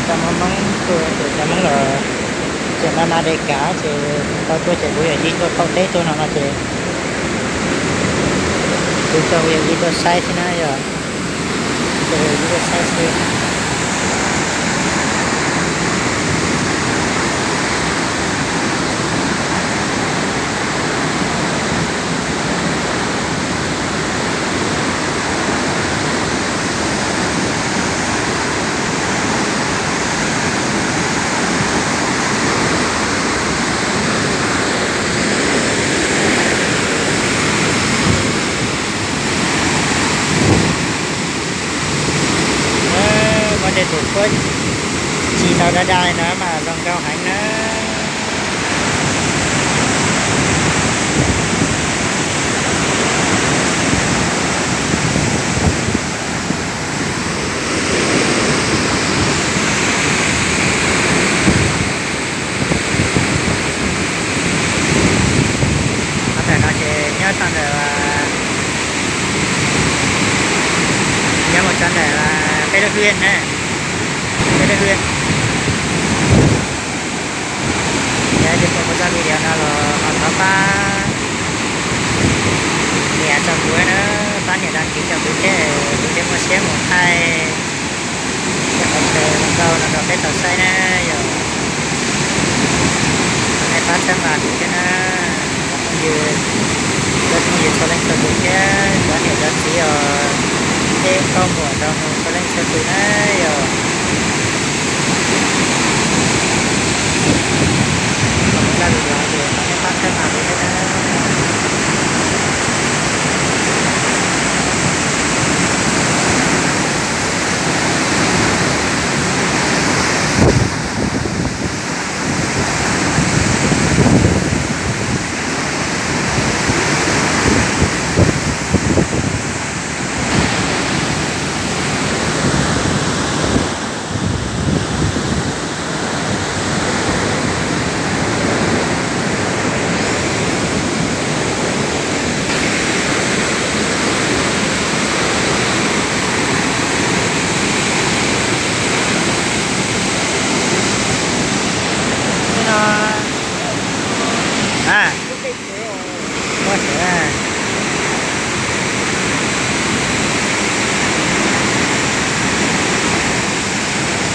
Cov Hmoob tuaj, cov Hmoob los tseem na na de kav ces tau tuaj ces kuv yawm yij tuaj pauj teb tuaj no no ces kuv coj kuv yawm yij tuaj saib xwb na yog, yawm yij tuaj saib xwb. Muaj tej tus kuab ci ntau dab dab no mas zoo nkauj heev na. Ntawm no ces nyob rau ntawm, nyob mus rau ntawm peb lub hwj na, peb lub hwj. Yog tias pom kuv zaj video no los ho thov pab nias rau kuv na, pab nias đăng ký rau kuv thiab, kuv thiaj muaj siab mus thaij tej qhov chaw zoo nkauj no rau peb tau saib na yom. Thov nej pab txhawb nqa kuv thiab na, cov phooj ywg, cov phooj ywg txhua leej txhua tus thiab cov niam cov txiv os, thiab nkauj muam nraug nus txhua leej txhua tus na yom. Thaum kuv zaj video no ces thov nej pab txhawb nqa kuv thiab na.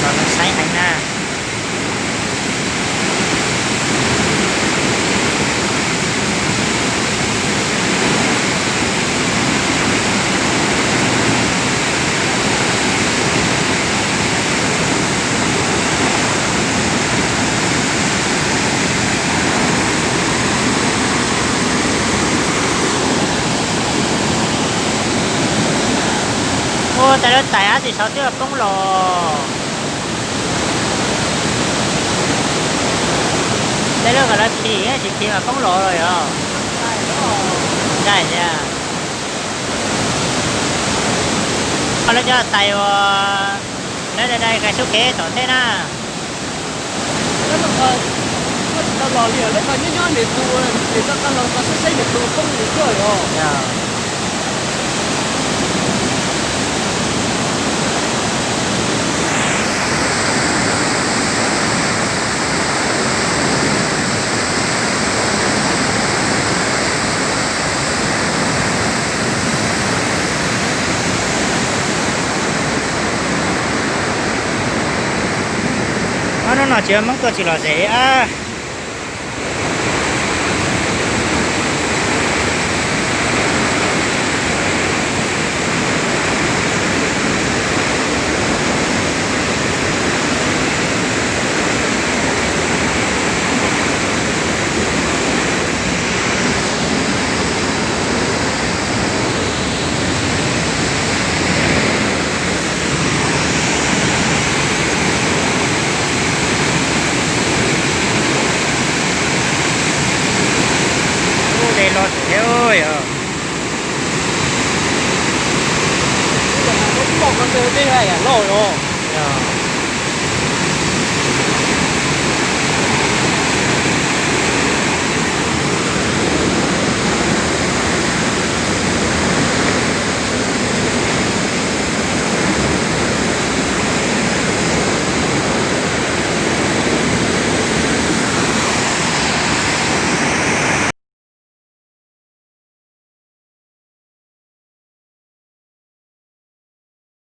Los zoo saib heev na. Ua tas lawv tais ab tsis saud twb poob los. Tej lawv kom lawv phim tsis phim mas poob los los yog. Ncaim tias, o lawv cov tais uas lawv dai dai ka xub kev tom ntej na. Tsis tau los li, lawv nyob nyob niam tus, niam tau tau los tau saib saib niam tus poob li tuaj os. Ob hnub no tsis muaj Hmoob tuaj tsis lom zem li ab. Ub, dej loj tiag thiab yog. Loj os.